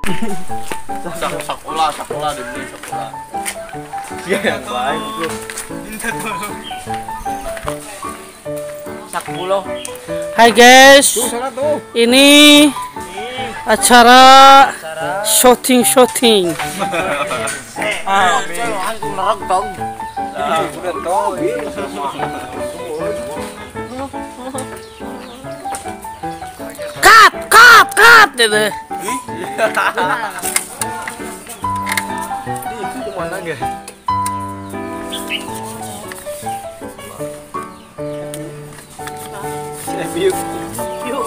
Sekolah, sekolah dibeli sekolah. Iya yang baik bro. Minta tolong. Sakulo. Hai guys. Ini acara shooting. Cut gitu. Itu mana guys? Yuk.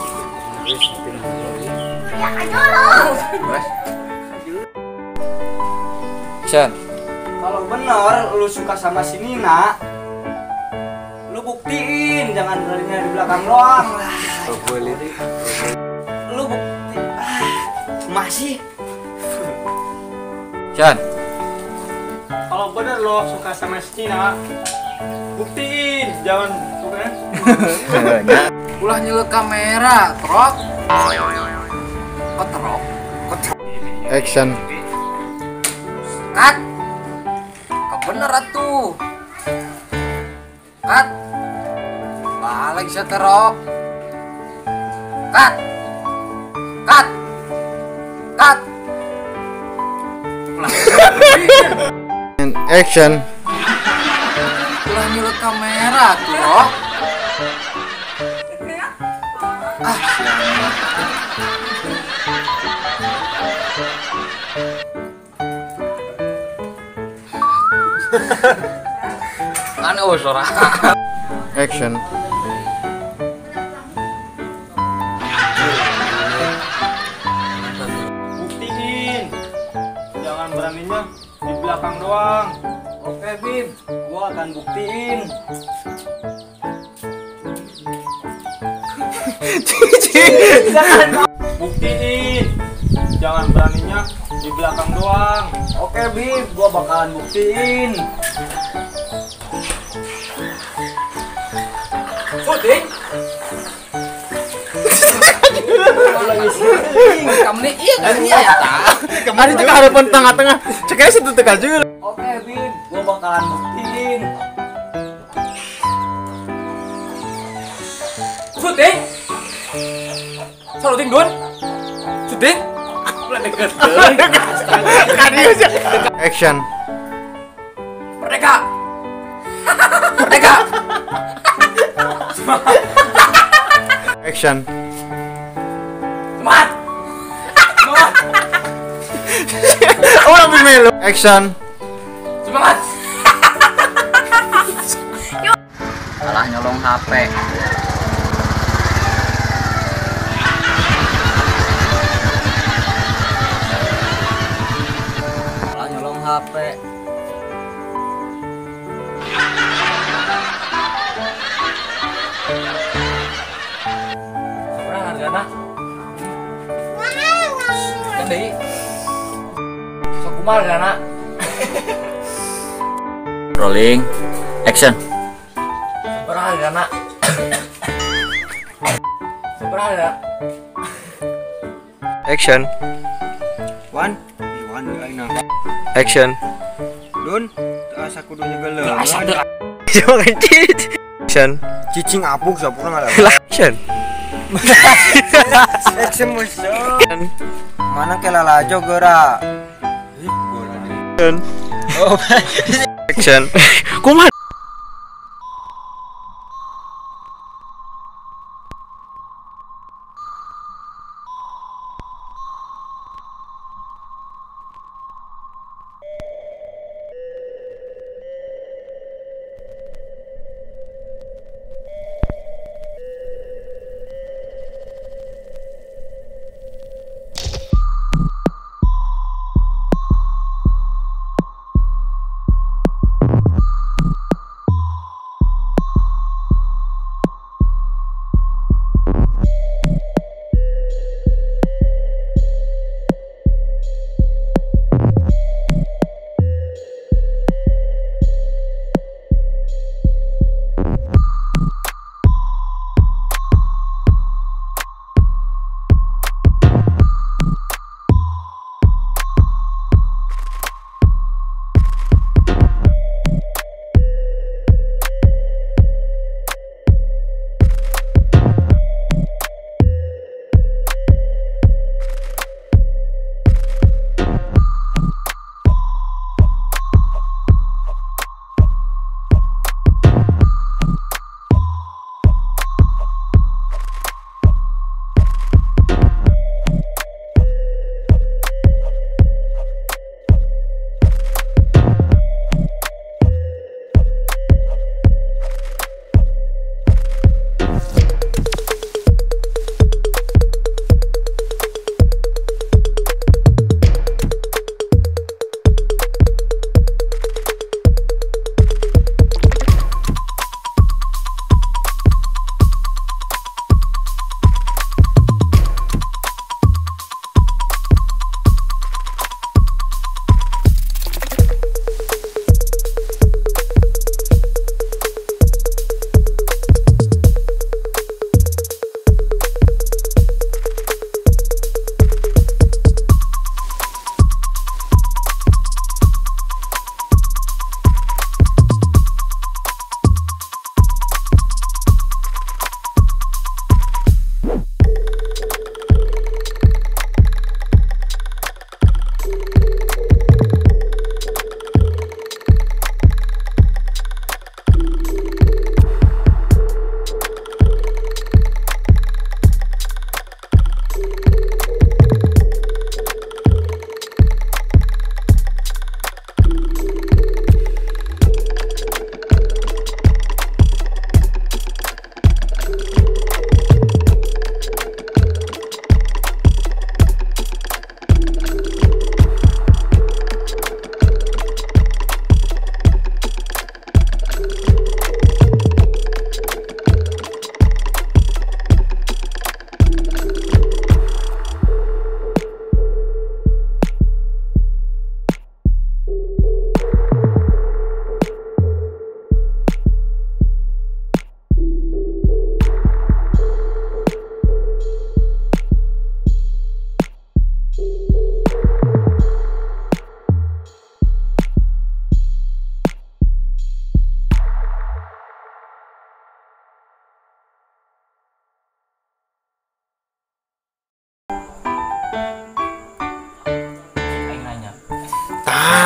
Action. Kalau bener lu suka sama si Nina, lu buktiin, jangan beraninya di belakang doang. Lu bukti masih. Chan. Kalau bener lo suka sama si Nina, buktiin, jangan bukan. Ulah nyelek kamera, trok. Kotrok. Action. Cut. Kebener atuh. Cut. Balik seterok. Cut. Cut. Cut. Action. Ulah nyelek kamera tuh. Ah, kan oh suara. Action. Buktiin, jangan beraninya di belakang doang. Oke Bib, gua akan buktiin. Jangan buktiin, jangan beraninya di belakang doang. Oke Bib, gua bakalan buktiin. Syuting. Kamu nih iya kan iya ya. Kemarin itu harapan tengah-tengah. Ceknya situ teka juga. Oke Bib, gua bakalan buktiin. Syuting. Syuting Dun. Syuting. Deket. Action. Merdeka. Merdeka. Action. Semangat. Semangat. Orang melu. Action. Semangat. Malah nyolong HP. Malah nyolong HP. Berapa hargana? Kan deui. Sok kumaha hargana? Rolling. Action. Berapa hargana? Berapa hargana? Action. One, one. Action. Dun, asa kudu nyegeuleuh. Action. Cicing apuk sapurna ngalah. Action. Action musuh. Mana ke lalajo geura? Ih, gora deui. Oh. Action. Kumaha?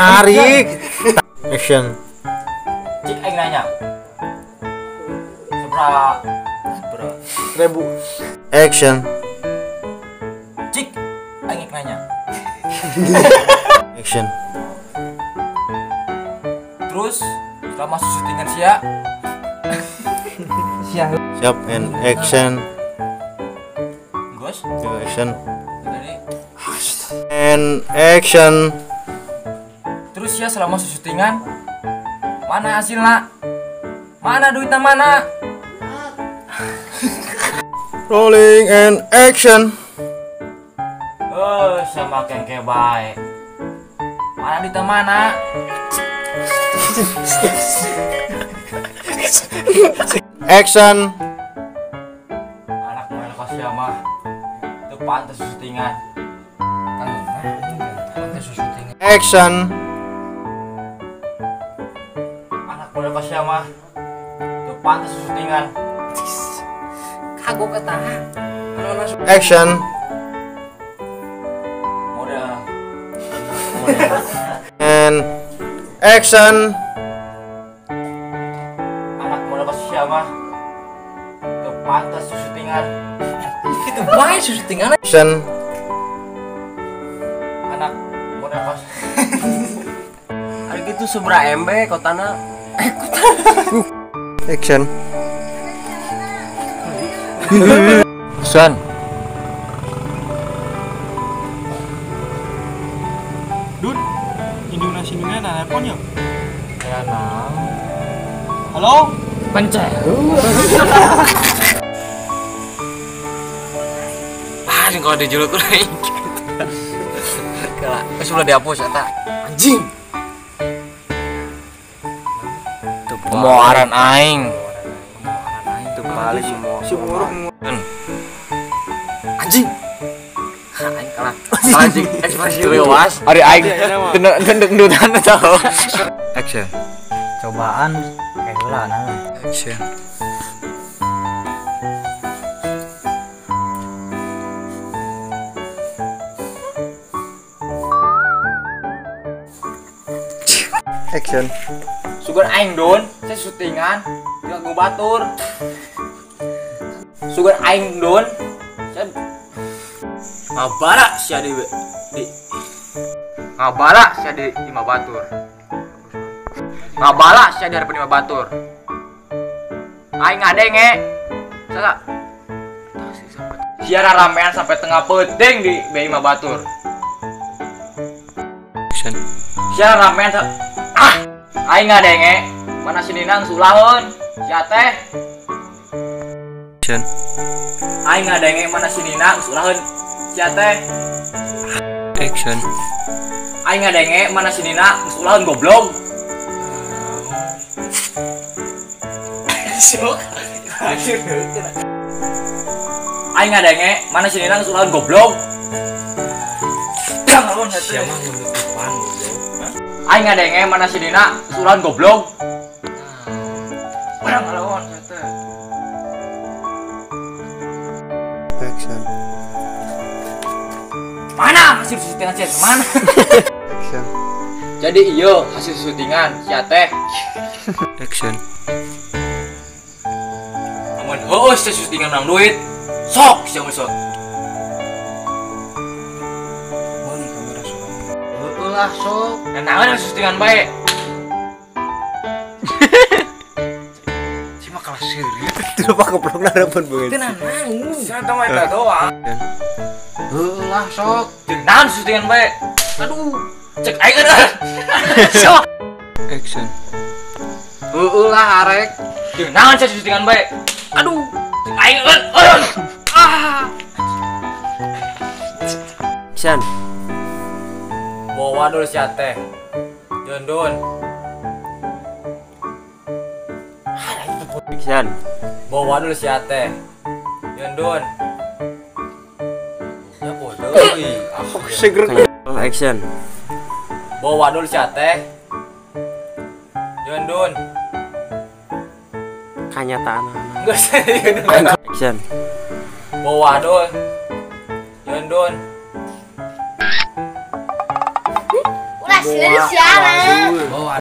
Tarik. Action. Cik aing nanya. Seberapa? Ribu. Action. Cik aing nanya. Action. Terus selama syutingan sia. Siap and action. Gos. Action. And action. Terus ya selama syutingan mana hasilnya? Mana duitnya mana? Rolling and action. Oh, sama kengke baik. Mana duitnya mana? Action. Anak model kos mah itu pantas syutingan. Action. Anak model kos mah itu pantas syutingan. Kagok ketahan. Action. Model. And action. Anak model kos mah itu pantas syutingan. Itu bae syutingan. Action. Anak model kos. Ada gitu sebra MB kotana. Kotana. Action. Action. Dun, Indonesia ini nelpon ya? Ya nang. Halo? Pencet. Ah, kalau dijuluk kurang. Kalah, wis mulai dihapus eta. Anjing. Pemoaran aing. Itu paling si buruk. Anjing. Aing kalah. Anjing, ekspresi lewas. Ari aing tendeng-dendutan tau. Action. Cobaan kayak heula nah. Action. Action. Sugan aing don, saya syutingan jeung batur. Sugan aing don, saya ngabara sia di ngabara sia di lima batur. Ngabala sia di harapan lima batur. Aing ngadenge. Saya sia ramean sampai tengah peuting di lima batur. Action. Sia ramean ah, aing ngadenge mana sininang sulaheun sia teh. Action. Aing ngadenge mana sininang sulaheun sia teh. Action. Aing ngadenge mana sinina sulaheun goblok. Sok. Aing ngadenge mana sinina sulaheun goblok. Sia mah menutupan goblok. Aing ngadenge mana si Dina sulahan goblok. Barang ngalawan teh. Action. Mana hasil syutingan sia? Mana? Action. Jadi iyo hasil syutingan sia teh. Action. Amun heueuh sia syutingan menang duit. Sok sia mah sok. Meuli kamera sok. Heueuh lah sok. Dan naon syutingan bae. Si mah kalah seuri. Itu pak keplok harapan banget. Teu naon. Sia teh mah eta doang. Heueuh lah sok. Jeung naon syutingan bae. Aduh, cek aing eueuh. Sok. Action. Heueuh lah arek. Jeung naon sia syutingan bae. Aduh, cek aing eueuh. Ah. Action. Bawa dulu sia teh. Dondon. Action. Bawa dulu sia teh. Dondon. Ya bodoh. Seger. Action. Bawa dulu sia teh. Dondon. Kanyataan. Enggak sih. Action. Bawa dulu. Dondon. Ulah Asli siaran.